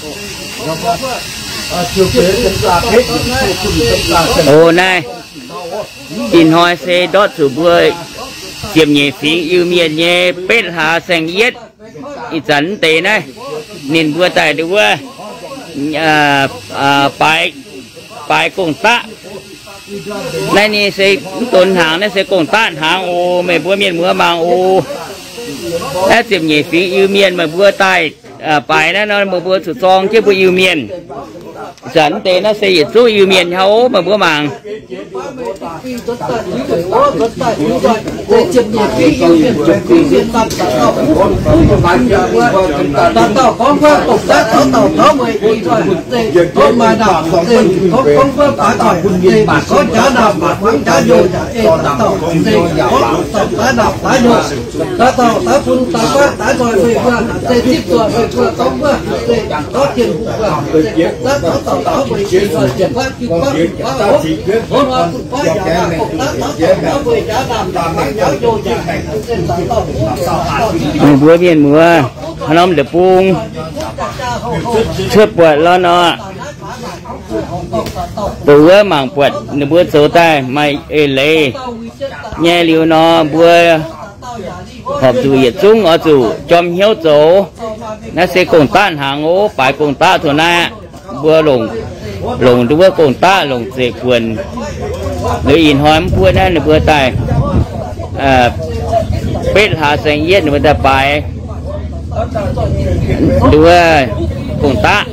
O naaiv, ih hnoi se ndortv zuqc mbuo ziepc nyeic fingx Iu-Mienh nyei betv hlaax saeng-yietv. Ih zanc mv deix naaiv, ninh mbuo daaih nduov, baaix, baaix gong-daqv. Naaiv ninh se mv donx hnaangx, naaiv se gong-daqv hnaangx oc. Meih mbuo mienh muoz mangc oc. Naaiv ziepc nyeic fingx Iu-Mienh meih mbuo daaih baaix naaiv nor, meih mbuo zuqc zorng jienv mbuo Iu-Mienh. Ih zanc mv deix naaiv se yietc zungv Iu-Mienh nyei oc, meih mbuo mangc. Meih mbuo mienh muoz, haaix norm deic-bung cuotv buatc lorqc nor, dongh wuov mangc buatc ninh mbuo zoux daaih maaih eix leiz nyei liuz nor, mbuo horpc zuqc yietc zungv oix zuqc jorm hnyouv zoux. Naaiv se gong-daqv hnaangx oc, baaix gong-daqv taux naaiv aqv. Mbuo longc, longc nduov gong-daqv longc zeqc guonc. Liuz ih hnoi mv buov naaiv ninh mbuo daaih betv hlaax saeng-yietv ninh mbuo daaih baaix nduov gong-daqv.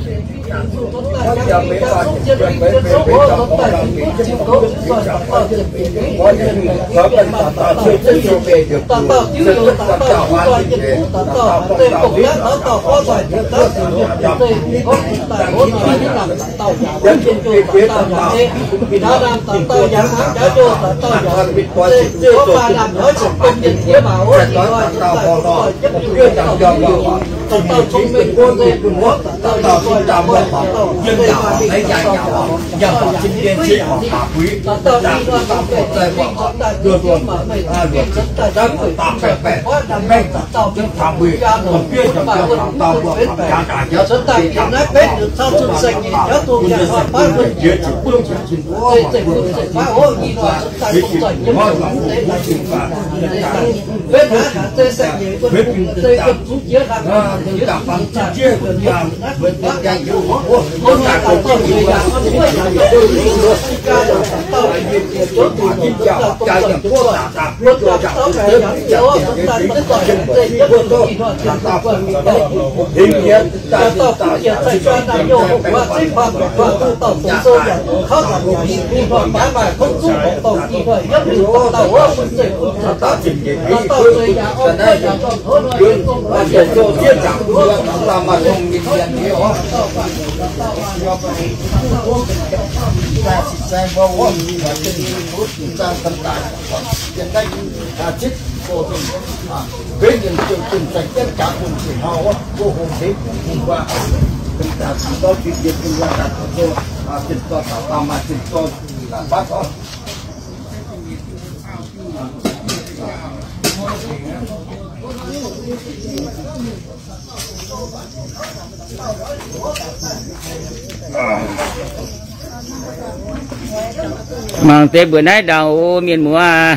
Mangc deix mbuoqc naaiv ndaangc oc, mienh muoz.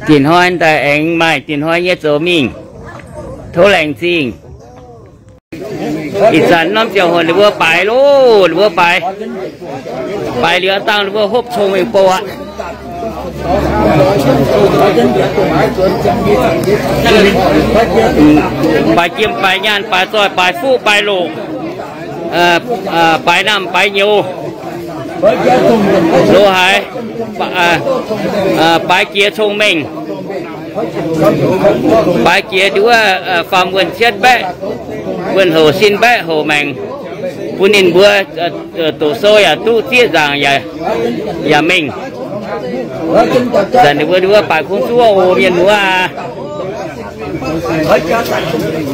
Dinh hnoi daaih aengx maaih dinh hnoi nyei zoux mingh. Tov laengz zingh. Ih zanc norm ziangh hoc ninh mbuo baaix loh, ninh mbuo baaix, baaix liuz dangh ninh mbuo hopv cong mingh bouh aqv. Baaix jiem, baaix nyaanh, baaix zoih, baaix fuqv, baaix loqc, baaix namh, baaix nyouz, loz-haaix, baaix jiex cong-mengh, baaix jiex nduov faam wuonh cietv mbaeqv, wuonh houc sin mbaeqv houc maengc, bun ninh mbuo doqc sou yaac duqv, zieqv nzaangc yaac mengh. Zanc ninh mbuo nduov baaix kungx zuov oc, mienh muoz aac.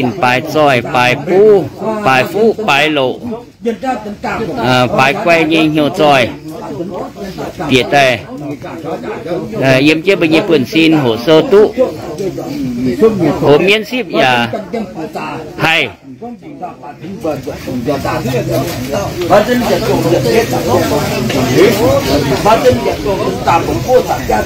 zinh, baaix zoih, baaix buv, baaix fuqv, baaix loqc, baaix guai nyei hnyouv zoih bieqc daaih yiem jienv mbuo nyei buonv-sin hoqc sou duqv, hoqc mienv sipv yaac haih. Baac nzunc njiec daaih nyaanh zaangc nyungc, baac nzunc njiec daaih nzungh njiec zaangc, baac nzunc njiec daaih nzungh njiec zaangc, baac nzunc njiec dungh mbuonx wuov zaangc njiec zaangc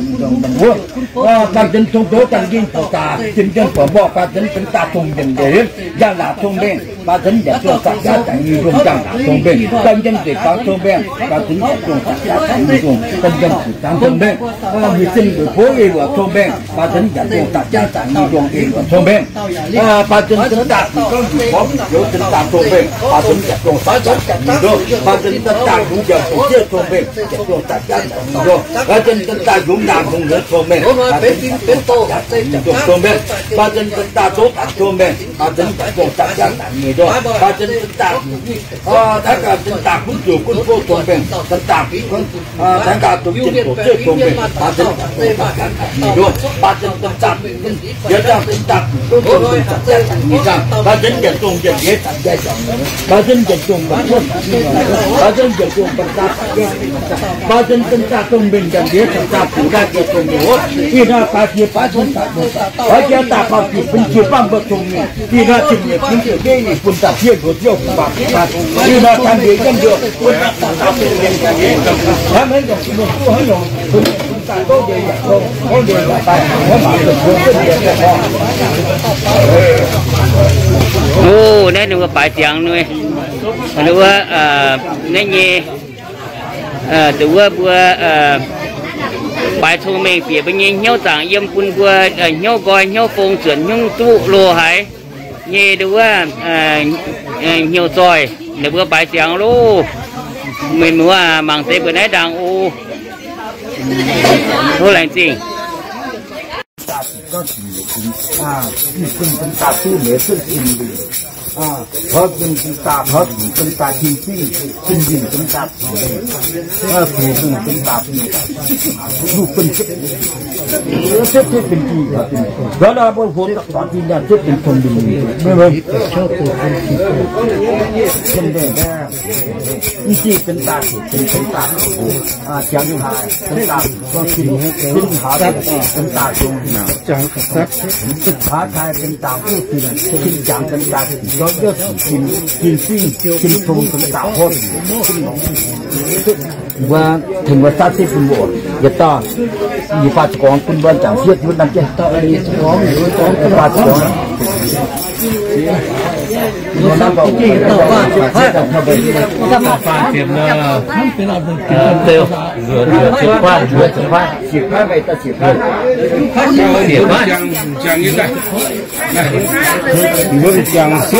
nzungh mbuonx wuov, baac nzunc tong doz dangh njien buoz zaax, jiem njien buoz mborqv, baac nzunc njiec daaih tong njiec ndeic, njang-laangc cong-mengh, baac nzunc njiec dongh zaangc jaav zaangc nyungc nzungh njang-laangc cong-mengh, baac nzunc njiec baamz cong-mengh, baac nzunc njiec dongh zaangc jaav zaangc nyungc nzungh, baac nzunc njiec baamz cong-mengh, mbuo zinh mbuo buov ei luoqc cong-mengh, baac nzunc njiec dongh zaangc jaav zaangc nyungc nzungh ei luoqc cong-mengh. Baac nzunc njiec daaih gorngv njiec gorngv njiec daaih cong-mengh, baac nzunc njiec dongh zaangc jaav zaangc nyungc nzungh, baac nzunc njiec daaih njiec jiex cong-mengh, njiec dongh zaangc jaav zaangc nyungc nzungh, baac nzunc njiec daaih nzunc naamh nzunc nzuonx cong-mengh, baac nzunc njiec dongh zaangc jaav zaangc nyungc nzungh cong-mengh, baac nzunc njiec daaih zoux baamz cong-mengh, baac nzunc njiec dongh zaangc jaav zaangc nyungc nzungh, baac nzunc njiec daaih Aa, taux gaax nzuonx daaih gunv zuqc gunv bov cong-mengh, nzuonx daaih gunv, aa, taux gaax zuqc jienv zoqc zieqv cong-mengh, baac nzuonx daaih gunv baac ganh nyei ndoh, baac nzuonx daaih gunv, yie daaih nzuonx daaih gunv bov cong-mengh, baac nzuonx daaih gunv njiec dongh njiec ndiev, baac nzuonx njiec dongh mba'hnoi, baac nzuonx njiec dongh mba'hnoi, baac nzuonx daaih dongh mengh njiec ndiev, nzuonx daaih gunv ganh jiex cong-mengh wuov, ih hnoi baac jiex baac nzuonx daaih gunv, baac jiex daaih baac jiex bun jiex baac mba'hnoi cong-mengh. Ih hnoi zinh nyeic bun jiex mbienv nyeic bun daaih fiev nduov ziouv baac baac. Ih hnoi daan ndiev jienv nduov bun daaih daaih daaih daaih daaih daaih daaih daaih daaih daaih daaih daaih daaih daaih daaih daaih. O, naaiv ninh mbuo baaix ziangx nui, ninh mbuo, naaiv nyei, dongh wuov mbuo baaix cong-mengh bieqc mbuo nyei hnyouv zaangc yiem bun mbuo hnyouv nqoi hnyouv fong zuonc hnyouv duqv loz-haaix nyei dongh wuov hnyouv zoih, ninh mbuo baaix ziangx loh. Meih mbuo mangc deix mbuo naaiv ndaangc o. Tov laengz zingh. Horpc zinh benx daaih horpc, benx daaih tin zingh, tin zingh benx daaih, aa, zuqc zinh benx daaih, zuqc benx, setv, setv benx zinh, setv benx, setv benx tong zinh, mv zingh benx daaih, benx daaih, aa, jangx haaix benx daaih, zinh, zinh haaix benx daaih zong, haaix taaix benx daaih buv zinh, zinh jangx benx daaih zinh, zinh zingh, zinh tong benx daaih horpc. Mbuo tengx mbuo saatv setv bun mbuo, yietc dauh, yie faah ziepc gorngv bun mbuo jangx fiev wuov naaiv jienv. Faah ziepc gorngv.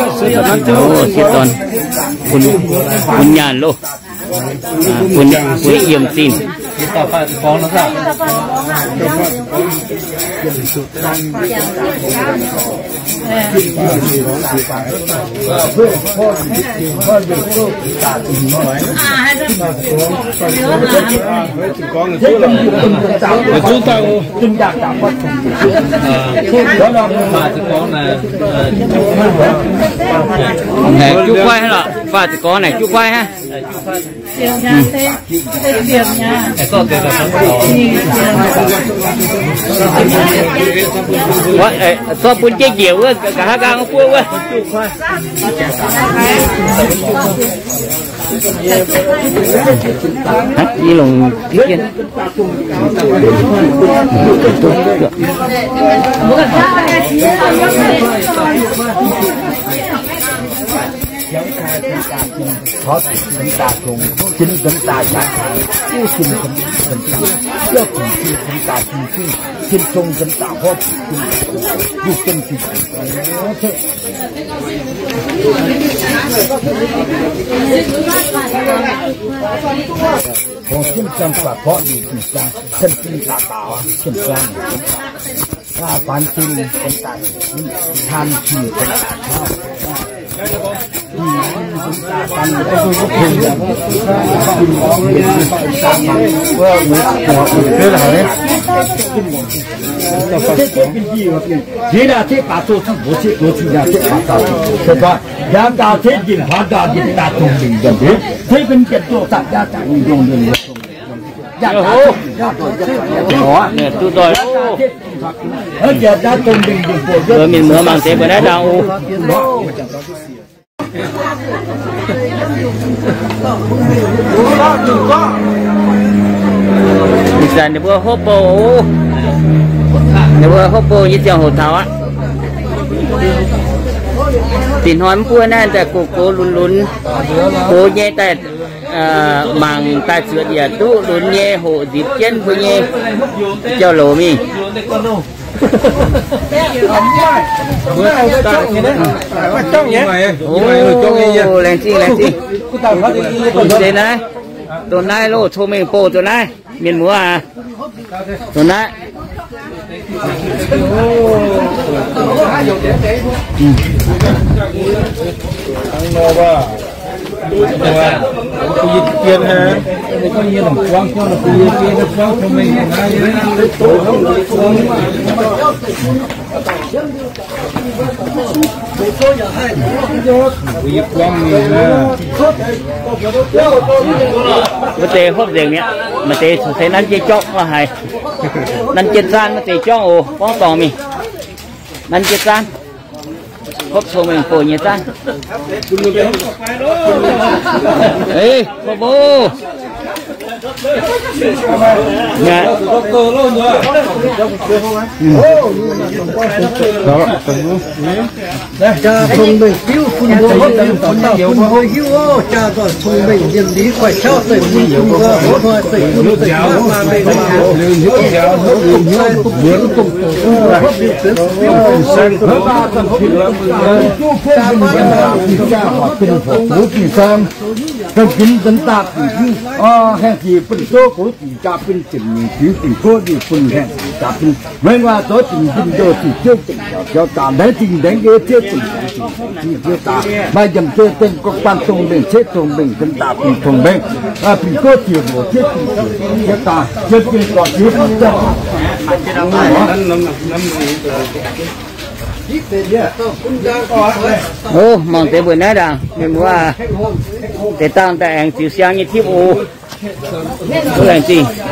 Sieqv dorn, bun, bun nyaanh loh. Bun, bun yiem zinh. Naaic juv guaiv hnangv lorqc, faah ziepc gorngv naaic juv guaiv hnangv. Zorqv bun jiex njiec wuov, nqa'haav nqaang buov wuov. Ih longc Mienh muoz mangc deix mbuo naaiv ndaangc oc. Ih zanc ninh mbuo hopv bouh oc. Ninh mbuo hopv bouh nyei ziangh hoc taux aqv. Dinh hnoi mv buov naaiv daaih gox gox lunx lunx, gox nyei daaih mangc daaih zuotc yaac duqv lunx nyei hoqc nzipc jienv mbuo nyei jauv-louc mingh. Laengz zingh, laengz zingh. Dongh naaiv, dongh naaiv loh, cong-mengh bouh dongh naaiv, mienh muoz aac. Dongh naaiv. Maiv zeiz hopv nzengc mi'aqv. Maaih deix se nanv jienv jorngv lo haic. Nanv jienv zaanv maiv zeiz jorngv oc. Gorngv dorngc mingh. Nanv jienv zaanv. Hopv cong-mengh bouh nyei zaanv. Ei, hopv oc. Jaa cong-mengh diuv bun mbuo hopv, bun mbuo hiuv oc. Jaa nzoih cong-mengh, yiem ndiev guaih qaqv zeiv bun mbuo hopv hnoi zeiv bun zeiv hnoi maaih mengh maaih hoc, sai bun mbuo hopv liuz benx Jiex bun gouv gox dingc jaa-fin, ziepc nyeic fingx bun gouv, nyic bun haengh dingc jaa-fin. Maiv maaih zoux dingc njimv njoh, ziqc ziouv dingc jauv daaih, laengz zingh laengz ei ziouv dingc, laengz zingh ziouv daaih. Maaih yiem ziouv dengv gorngv baan tong mengh, ceix tong mengh, zinh daaih bun tong mengh. Bun gouv jiex mbuoqc ziouv dingc ziouv daaih, ziouv dingc gorqv ziouv daaih. O, mangc deix mbuo naaiv ndaangc, mienh muoz, deix dangh daaih aengx ziux siang nyei tipv oc. Laengz zingh.